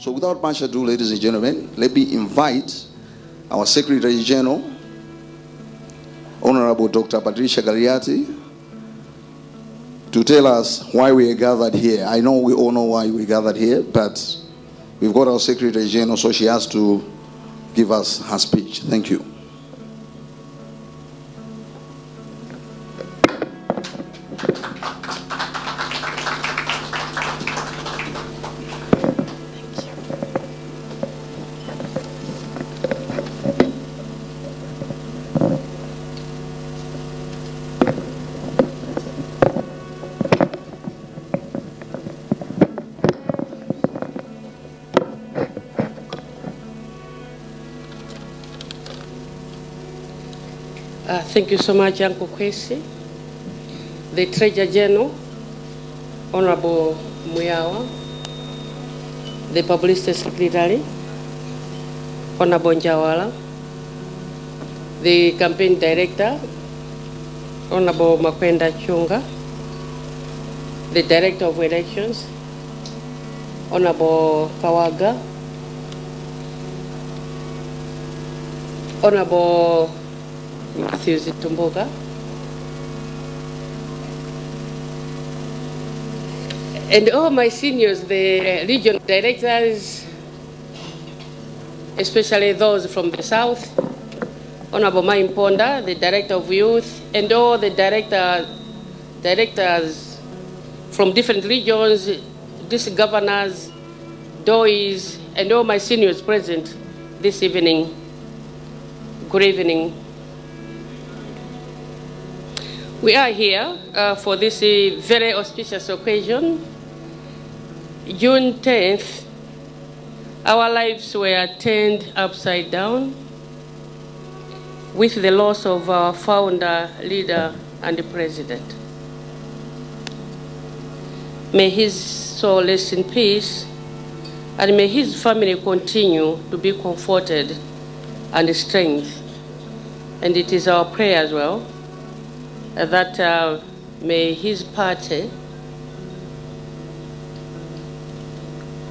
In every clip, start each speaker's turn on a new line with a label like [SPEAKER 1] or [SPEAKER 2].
[SPEAKER 1] So without much ado, ladies and gentlemen, let me invite our Secretary General, Honorable Dr. Patricia Kaliati, to tell us why we are gathered here. I know we all know why we gathered here, but we've got our Secretary General, so she has to give us her speech. Thank you.
[SPEAKER 2] Thank you so much, Uncle Kwesi. The Treasurer General, Honorable Muyawa, the Publicity Secretary, Honorable Njawala, the Campaign Director, Honorable Makwenda Chunga, the Director of Elections, Honorable Kawaga, Honorable Matthews Tumbuka, and all my seniors, the regional directors, especially those from the south, Honorable Mponda, the Director of Youth, and all the directors from different regions, district governors, DOIs, and all my seniors present this evening. Good evening. We are here for this very auspicious occasion. June 10th, our lives were turned upside down with the loss of our founder, leader, and president. May his soul rest in peace, and may his family continue to be comforted and strengthened. And it is our prayer as well that may his party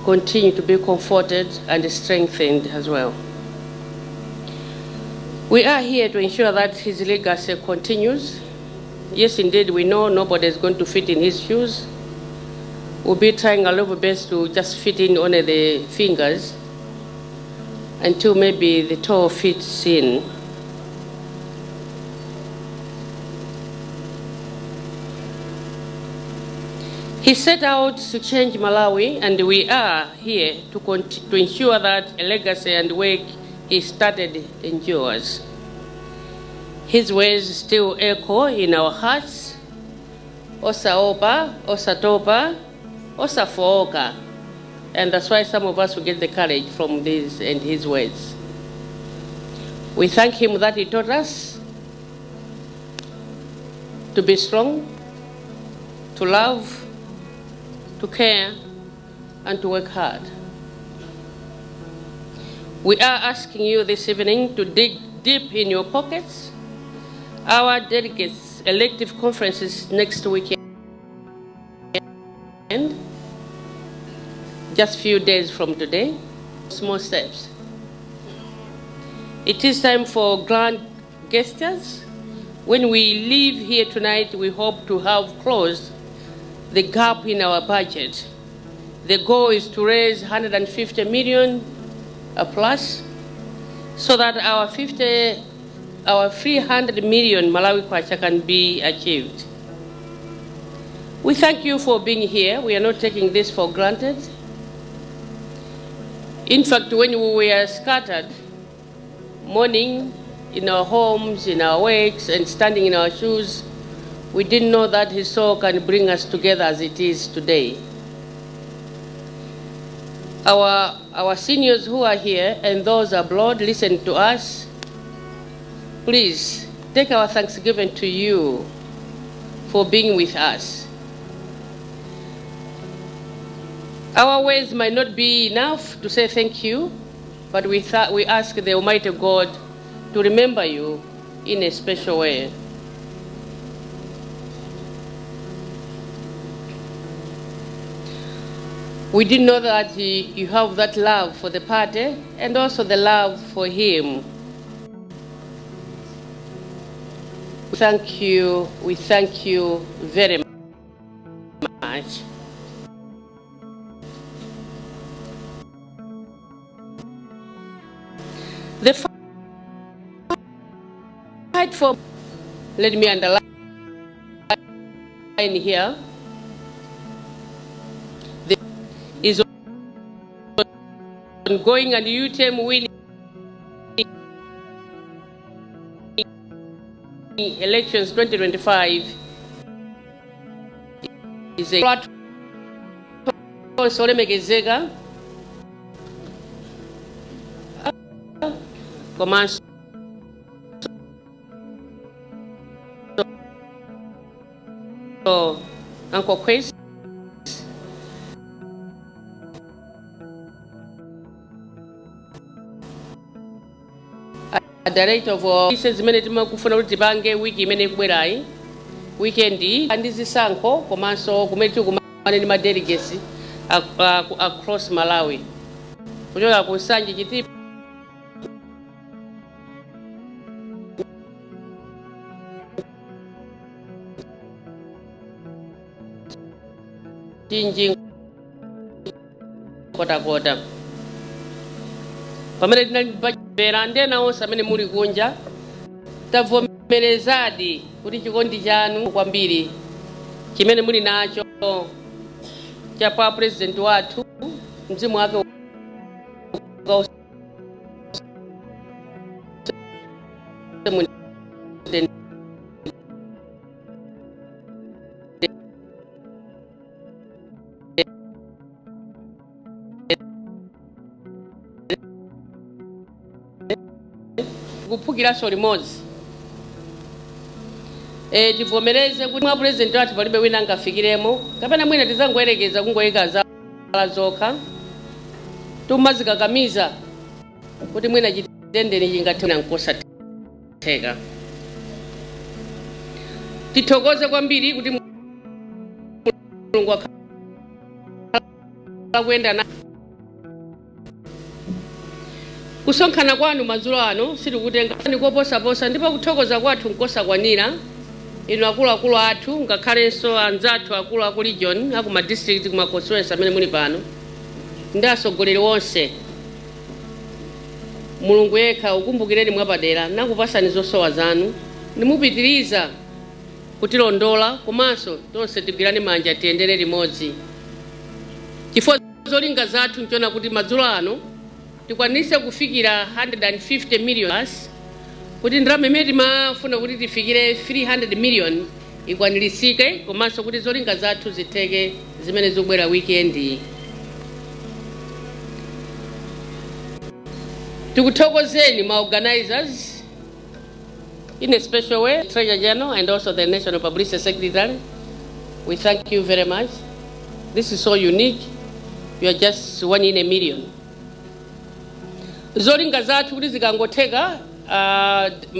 [SPEAKER 2] continue to be comforted and strengthened as well. We are here to ensure that his legacy continues. Yes, indeed, we know nobody is going to fit in his shoes. We'll be trying our level best to just fit in only the fingers until maybe the toe fits in. He set out to change Malawi, and we are here to ensure that a legacy and work he started endures. His words still echo in our hearts. Osaopa, osatopa, osafooka. And that's why some of us will get the courage from these and his words. We thank him that he taught us to be strong, to love, to care, and to work hard. We are asking you this evening to dig deep in your pockets. Our delegates' elective conferences next weekend, just few days from today, small steps. It is time for grand gestures. When we leave here tonight, we hope to have closed the gap in our budget. The goal is to raise 150 million plus, so that our 300 million Malawi Kwacha can be achieved. We thank you for being here. We are not taking this for granted. In fact, when we were scattered, mourning in our homes, in our works, and standing in our shoes, we didn't know that his soul can bring us together as it is today. Our seniors who are here and those abroad listen to us. Please take our thanksgiving to you for being with us. Our words might not be enough to say thank you, but we ask the Almighty God to remember you in a special way. We didn't know that you have that love for the party and also the love for him. Thank you. We thank you very much. The fight for, let me underline here, the is ongoing and UTM winning elections 2025 is a platform olemekezeka komanso Uncle Chris, a director of offices zimene timakufuna kuti tipange wiki imene ikubwerayi, weekend ndi zisankho, komanso kumene tikumane ndi ma delegates across Malawi, kuchoka ku Nsanje, Chitipa, Mchinji, Nkhotakota, pamene tinali pachipera ndena onse amene muli kunja. Tavomerezadi kuti chikondi chanu kwambiri chimene muli nacho cha pa president wathu, mzimu wake ukause mumtendere. Kuphukiranso limodzi. Tivomereze kuti mwa president wathu palibe wina angafikiremo, kapena mwina tizangoyerekeza kungoyika zala zokha, tumazikakamiza kuti mwina chitendeni chingathe nkosatheka. Tithokoze kwambiri kuti Mulungu akhala kuyenda na kusonkhana kwanu madzulo ano. Sitikutenga koposaposa, ndipo kuthokoza kwathu nkosakwanira inu akuluakulu athu, ngakhalenso anzathu akulu aku region, aku ma district, kuma constituency amene muli pano ndi atsogoleri onse. Mulungu yekha ukumbukireni mwapadera nakupasani zosowa zanu, ndimupitiriza kutilondola, komanso tonse tigwirane manja, tiyendere limodzi, chifukwa zolinga zathu nchona kuti madzulo ano tikwanise kufikira 150 million, kuti ndalama imene timafuna kuti tifikire 300 million ikwanirisike, komanso kuti zolinga zathu zitheke zimene zikubwera weekend iyi. Tikuthokozeni ma organizers in a special way, Treasurer General and also the National Publicity Secretary. We thank you very much. This is so unique. You are just one in a million. Zolinga zathu kuti zikangotheka,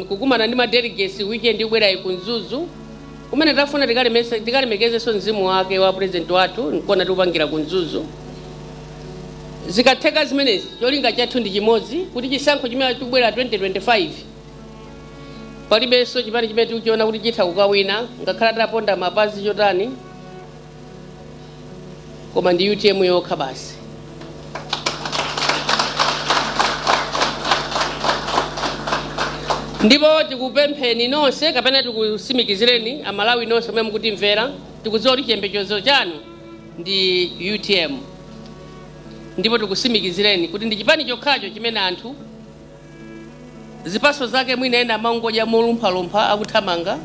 [SPEAKER 2] kukumana ndi ma delegates weekend ikubwerayi ku Mzuzu, kumene tafuna tikalemekezenso mzimu wake wa president wathu, nkona tikupangira ku Mzuzu. Zikatheka zimenezi, cholinga chathu ndi chimodzi, kuti chisankho chimene chikubwera 2025 palibenso chipani chimene tikuchiona kuti chitha kukawina, ngakhala taponda mapazi chotani, koma ndi UTM yokha basi. Ndipo tikupempheni nonse, kapena tikusimikizireni Amalawi nonse amene mukutimvera, tikudziwa kuti chiyembekezo chanu ndi UTM, ndipo tikusimikizireni kuti ndi chipani chokhacho chimene anthu zipaso zake mwina ena amangodya molumphalumpha akuthamanga,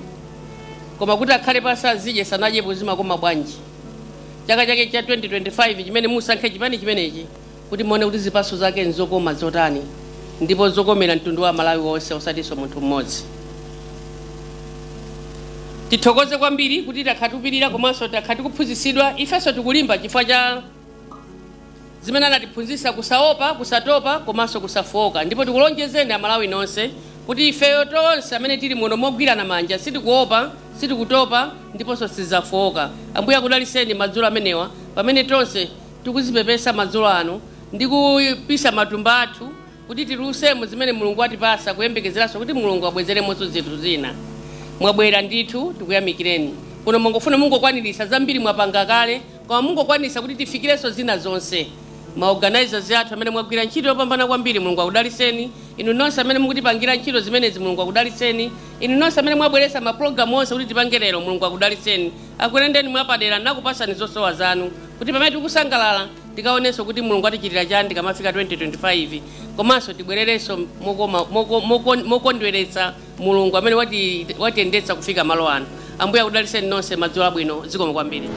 [SPEAKER 2] koma kuti akhale pasi azidye sanadyepo zimakoma bwanji. Chaka chake cha 2025 chimene musankhe chipani chimenechi kuti muone kuti zipaso zake nzokoma zotani, ndipo zokomera mtundu wa Malawi wonse, osatinso munthu mmodzi. Tithokoze kwambiri kuti takhala tikupirira, komanso takhala tikuphunzitsidwa. Ifenso tikulimba chifukwa cha zimene anatiphunzitsa, kusaopa, kusatopa komanso kusafowoka. Ndipo tikulonjezeni Amalawi nonse kuti ifeyo tonse amene tili muno mogwirana manja sitikuopa, sitikutopa ndiponso sizidzafowoka. Ambuye akudalitseni madzulo amenewa pamene tonse Tikuzipepesa madzulo ano ndi kupisa matumba athu kuti tilusemo zimene Mulungu atipasa, kuyembekezeranso kuti Mulungu abwezeremonso zinthu zina. Mwabwera ndithu, tikuyamikireni. Kuno mungofuna mungokwanirisa zambiri mwapanga kale, koma mungokwanirisa kuti tifikirenso zina zonse. Ma organizers athu amene mwagwira ntchito yopambana kwambiri, Mulungu akudaliseni. Inu nonse amene mukutipangira ntchito zimenezi, Mulungu akudaliseni. Inu nonse amene mwabweretsa mapulogalamu onse kuti tipange lero, Mulungu akudaliseni, akuyendeni mwapadera nakupasani zosowa zanu, kuti pamene tikusangalala tikaonenso kuti Mulungu atichitira chani tikamafika 2025, komanso tibwererenso mokondweretsa Mulungu amene watiyendetsa kufika malo ano. Ambuye akudaliseni nonse. Madzulo abwino. Zikomo kwambiri.